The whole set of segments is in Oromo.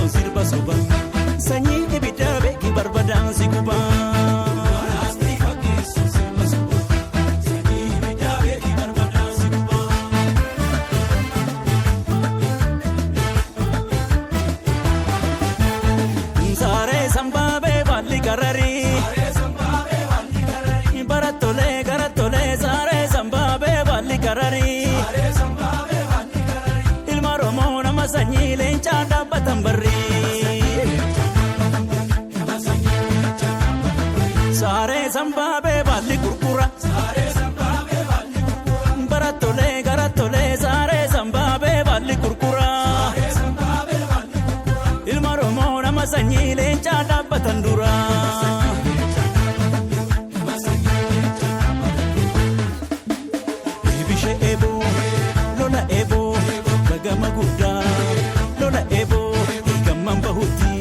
fakkeessoon sirba soba. Sanyii ibiddaa beeki barbadaan si gubaa. Saaree sambaabee baalli qararii. Barattolee garattolee saaree sambaabee baalli qararii. Ilma Oromoo nama sanyii leencaa dhaabbatan barrii. Saaree sambaabee baalli gurgura. Barattolee garattolee saaree sambaabee baalli gurgura. Ilma Oromoo nama sanyii leencaa dhaabbatan dura. Eebishe eeboo lola eeboo bagama guddaa lola eeboo gamman bahutti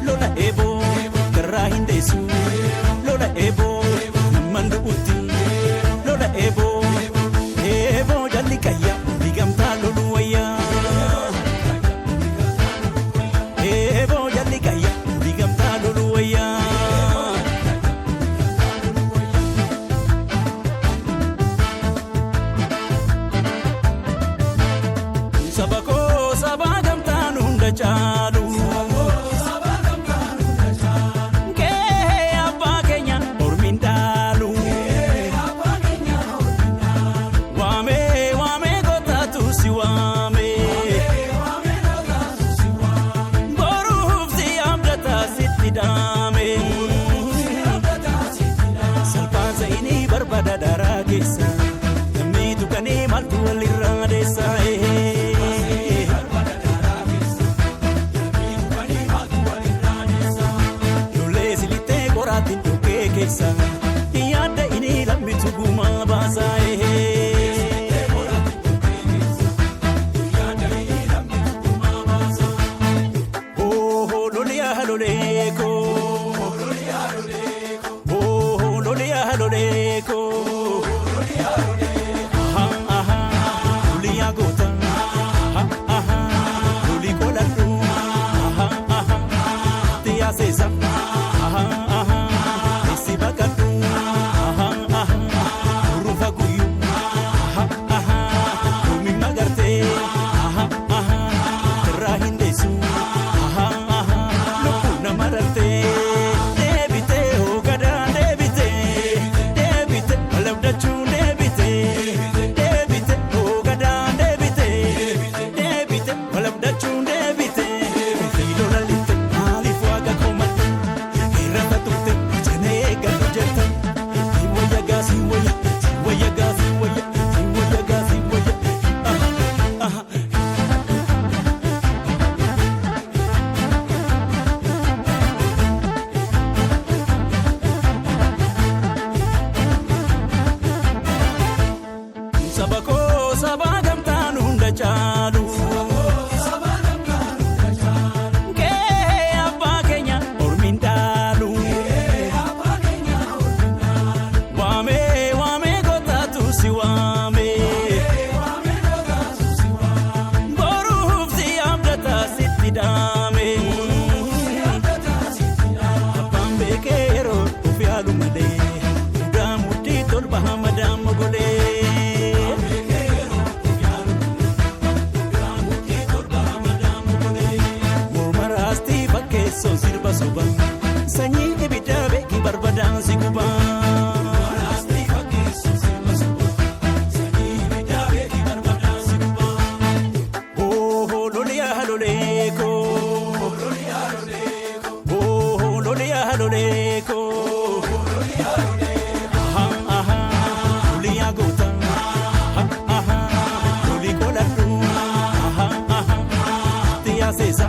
lola eeboo garraa hin deessu lola eeboo namman du'utti lola eeboo eeboo jalli qayya digamtaa loluu wayyaa. Eeboo jalli qayya digamtaa loluu wayyaa. Saba koo saba gamtaan hunda caalu. Kee abbaa keenya ormiin dhaalu. Waamee waamee kootaatu si waamee. Boruuf si abdataa sitti daame. Salphaan sa'inii barbaada daaraa keessa. Namni tuqanii maaltu walirraa deessa? Lollee silitee qoraatiin dhokee keessa. Yaadda inni lammitu gumaa baasa. Oh, loliyaa lolee koo. Oh, loliyaa lolee koo. Aha, aha, loliyaa goota. Aha, aha, lolii qoladhu. Aha, aha, tiyaa seesa. Aha, aha, esi baqadhu. Aha, aha, urufa guyyu. Aha, aha, loomi magartee. Aha, aha, irraa hin deessu. Aha, aha, lubbuu nama rartee. Deebitee hoogadaa deebitee. Deebitee malabdachuu deebitee. Deebitee hoogadaa deebitee. Deebitee malabdachuu deebitee. Fiilola litte maaliif waaqa komatte? Irra turte janee eeggadhu jette. Si wayya gaa si wayya si wayya gaa si wayya si wayya gaa si wayya. Aha aha. Saba koo saba gamtaan hunda caalu. Kee abbaa keenya ormiin dhaalu. Waamee waamee kootaatu si waamee. Boruuf si abdataa sitti daame. Abbaan beekee yeroo of yaalu malee. Mudaa mudhii tolba hamadaa mogolee. Morma raastii fakkeessoon sirba soba. Sanyii ibiddaa beeki barbadaan si gubaa. Oh, loliyaa lolee koo. Oh, loliyaa lolee koo. Aha, aha, loliyaa goota. Aha, aha, lolii qoladhu. Aha, aha, tiyaa seesa.